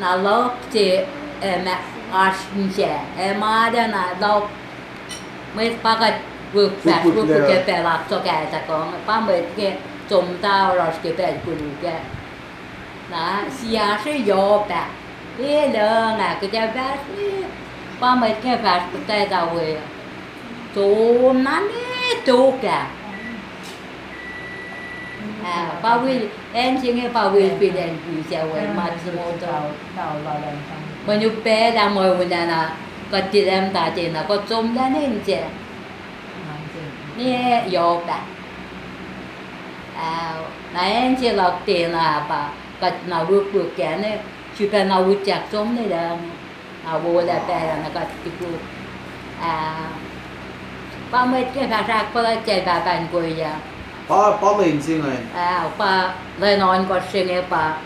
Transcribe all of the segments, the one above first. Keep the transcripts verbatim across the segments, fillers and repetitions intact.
Na luhk se, eh, ma-, oasr inse, eh, ma arulacna luhk, mwet pa kuht wihk fahsr wihk ke pacl ahksokahsakong, pa mwet ke som ta oruh oasr ke pacl koluk ah. Na, siasr yohp ah. Eluh nga kuhtuh fahsr, pa mwet ke fahsr kuhtuh ta we. Som na ne tok ah. Ah, pa wil, acn se inge pa wil fin acn pwis ah we, ma simoto. Mweyen upac lah mweun ah na, kuht tilac muhta tena, kuht somlah ne inse. Ne yohp ah. Ah, na acn se luhk tena pa, kuht na wihkwihk kac ne, srihpac na utyak som ne lah. Na wolac pacl ah na kuht tukuk. Ah, pa mwet ke fahsr ahkfuhlwactye pahpah in koya. Pa, pa lwen se inge. Ah, pa lwen ohnkohsr se inge pa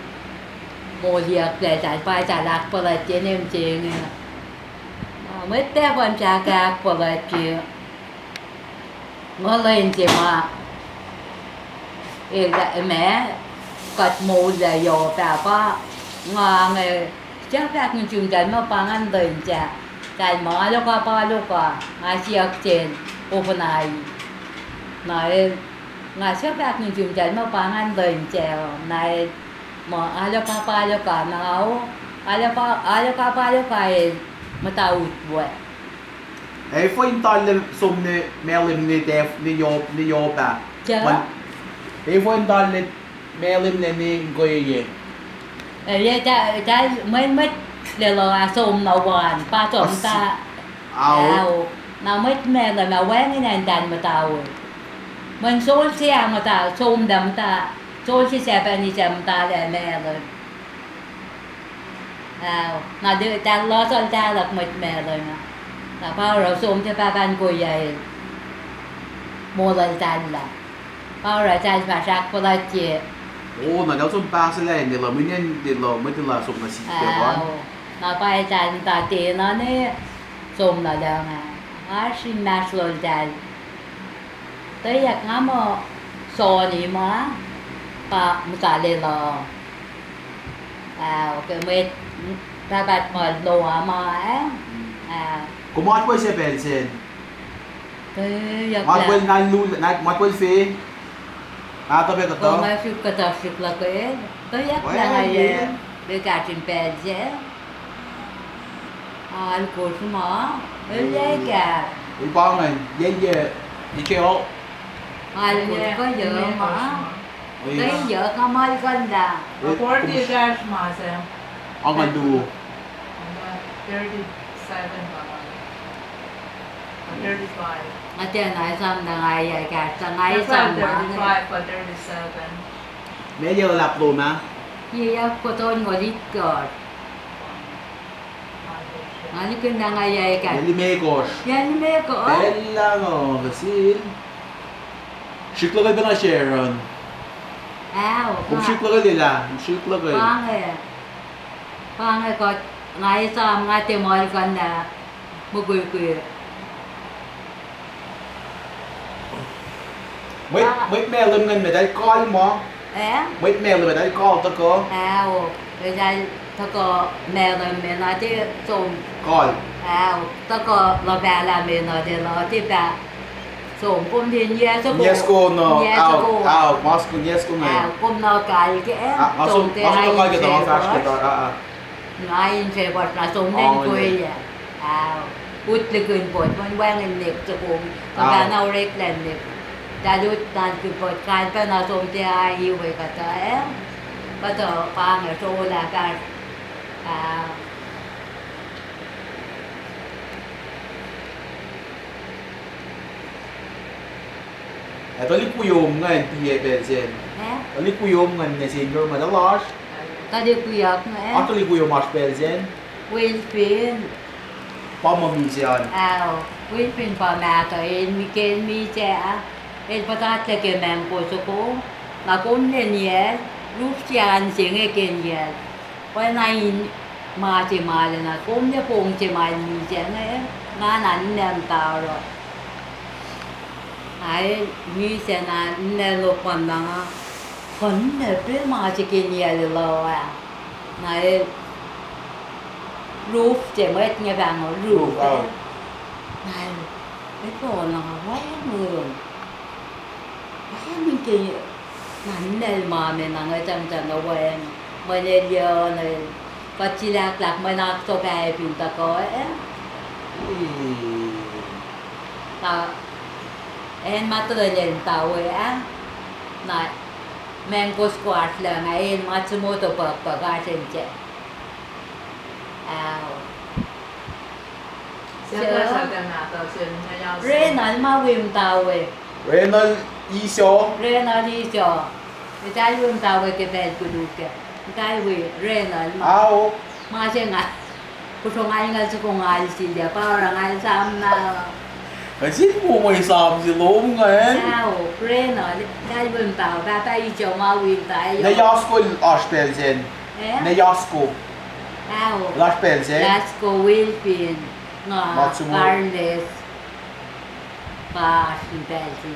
moliyucklac sal, pa eltahl ahkfuhlwactye ne mihsenge. Ah, mwet pahpah in sahk ahkfuhlwactye. Nga lwen se ma, el, ma, kuht moul lah yohp ah pa, nga inge, sahp ahkngutuntahl muh pa ngan lwen se, tahl muh aloka pa aloka, nga siyuck sel, ofnai. Na el, nga sahp ahkngutuntahl muh pa ngan lwen se, na el, muh aloka pa aloka, na nga o, aloka, aloka pa aloka el, muhta utwe. Ac efuh in tallac som nuh Malem nuh Taf, nuh Yohp, nuh Yohp ah? Efuh in tallac Malem nuh nuh inkoye? Eltahl, mwet, mwet lwelah ah som nuh wan, pa som ta. Ao. Na mwet Malem ah wacngihn acn tahl muhta we. Mweyen sol se ah muhta, som tahl muhta, sol se Japanese ah muhta lah Malem. Ao, na tahl lohsrtahl luhk mwet Malem ah. Na pa oruh som se pahpah in koya el molweltahl lah. Pa oruh tahl fahsr ahkfuhlwactye. O, na tahl som pahselah in lwelah, mweyen lwelah, mwet lwelah som nuh sihk ah. Na pa eltahl muhta tena ne som nuh lucng ah. Oasr inmahsrloltahl. Tuyak nga muh Soni ma, pa muhta lwelah. Ah, ke mwet, pahpah muh Noa ma, eh? Ah. Kom atwel se pacl sacn? Tuyak lah. Atwel nal lu, nal, atwel fe? Atuh pac kuhtuh? Kom suk kuhtuh suk luhkel. Tuyak lah nga yac, le kahsruh pacl se. Alkosr ma, el yac kac. El pa ingacn, yac, yac, ike o. Alkosr kuh yac ma. Kuh yac, nga muhlkuhnlah. Forty dash ma se. Angngaul luo. Thirty-seven pa. Thirty-five. Nga tiacna esam lah nga yac kahs, nga esam ma. Thirty-five pa thirty-seven. Meac yac luhlahp lom ah? Yac, yac kuhtuh, nga itkohsr. Nga nikihn lah nga yac kahs. Yac limekohsr. Yac limekohsr. Pacl lah nga, Vasil. Srihk luhkel pacna Sharon. Ao, kom srihk luhkel lah, srihk luhkel. Pa inge, pa inge kuht, nga esam nga tiac muhlkuhnlah mukwikwi. Mwet, mwet Malem ingacn ma eltahl kal ma? Eh? Mwet Malem ma eltahl kal tuhkuh? Ao, eltahl tuhkuh Malem ma na tiac som. Kal. Ao, tuhkuh luhpahlah ma na tiac lah tiac pac som. Kom tiac nyac soko. Nyac soko na. Nyac soko. Ao, mas kom nyac soko na. Ao, kom na kal ke, eh, som tiac kal ke, ah, ah. Nga in se puhs na som ten koya. Ao. Ut likihn pot, mweyen wacngihn nek soko. Kuhpahna oreklac nek. Tahl ut na likihn pot, kal pac na som tiac ai we kuhtuh, eh? Kuhtuh pa inge solah fahsr. Ao. Ac tuhlihk wiyom ingacn tiac pacl sacn. Eh? Tuhlihk wiyom ingacn nuh Saint George ma tuh lasr. Tuhlihk wiyom, eh? Ac tuhlihk wiyom oasr pacl sacn. Wilfin. Pa ma misac an. Ao, Wilfin pa mahtuh, el mi ke el misac ah. El puhtatlac ke Mangko soko. Na kom lwen yacl, ruf se an se inge ke yacl. Pwacna in ma se ma lwen ah, kom ne fong se ma el misac inge, nga na ninac muhta oruh. Na el misac na ninac lokoalna, kuh ninac pacl ma se ke yacl el uh ah. Na el roof se, mwet inge pahngon roof, roof, eh? Nal, etuh na wacngihn. Wacngihn ke, na nal ma me na nge tang tang na wacngihn. Mweyen el yohn el, kuht silahklahk mwe na oak soko ac fin tuhkuh, eh? Na, acn ma tuhlihk el muhta we, ah? Na, Mangos Squash lah nga el Matsumoto pukpuk oasr in se. Ao. Rena el ma wi muhta we. Rena el iso. Rena el iso. Eltahl wi muhta we ke pacl koluk ah. Eltahl wi Rena el ma. Ao. Ma se nga, kosro ngal ngal soko ngal silyac pa oruh ngal sam na. Nga sin wo mwe sam se lom ingacn. Ao, Rena el, eltahl wi muhta, pahpah iso ma wi muhta. Ne Yasko oasr pacl sacn. Eh? Ne Yasko. Ao. Oasr pacl se. Yasko, Wilfin, nga, Matsumoto. Carles. Pa oasr in pacl se.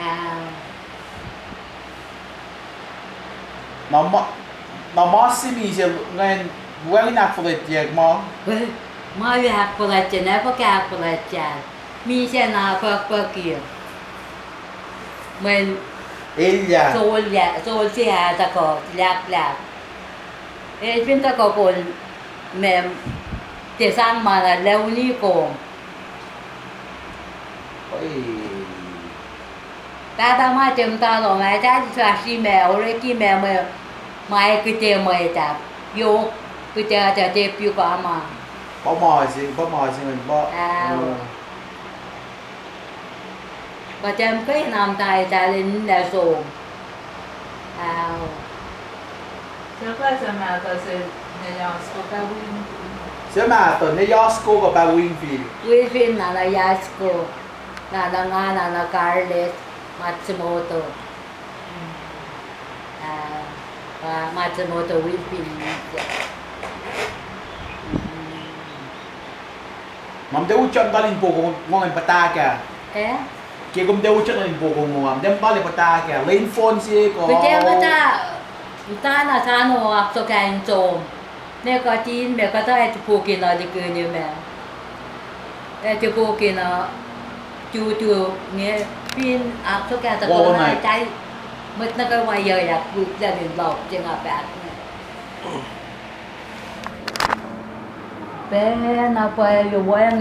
Ao. Na ma, na ma se misac ingacn, wacngihn ahkfuhlwactye ma? Eh, ma ahkfuhlwactye, na fuhkah ahkfuhlwactye. Misac na puhkpuhki. Mweyen elyah. Solyac, sol se ah tuhkuh, silahklahk. El fin tuhkuh kol me, tiac sang ma na launi kom. Pahpah ma tiac muhta lom ah, eltahl fahsr liki ma, orek liki ma, mwe, ma ac kihte mwet ah. Yohk, kihte ah, tiac tepuk ah ma. Pa ma se, pa ma se ingacn pa. Ao. Kuht ac muhkwena muhta eltahl in ninac som. Ao. Suc mahtuh, ne Yasko kuh pa Wilfin? Wilfin na na Yasko, na na nga na na Carles, Matsumoto. Ah, pa Matsumoto Wilfin. Nga muhta utyak muhta lin pokong, nga in pataka. Eh? Ke kom muhta utyak lin pokong, nga muhta muhta lin pataka. Lwen fon se kuh. Kuht ac muhta, muhta na sano oak soko in som. Ne kuht in, ma kuht ac topuk in uh likihni ma. Ac topuk in uh tutu nge fin oak soko tuhkuh na tai, mwet nuh kwewa yuyak puk lah in lap se nga paht nge. Pacna pwacye wacngihn.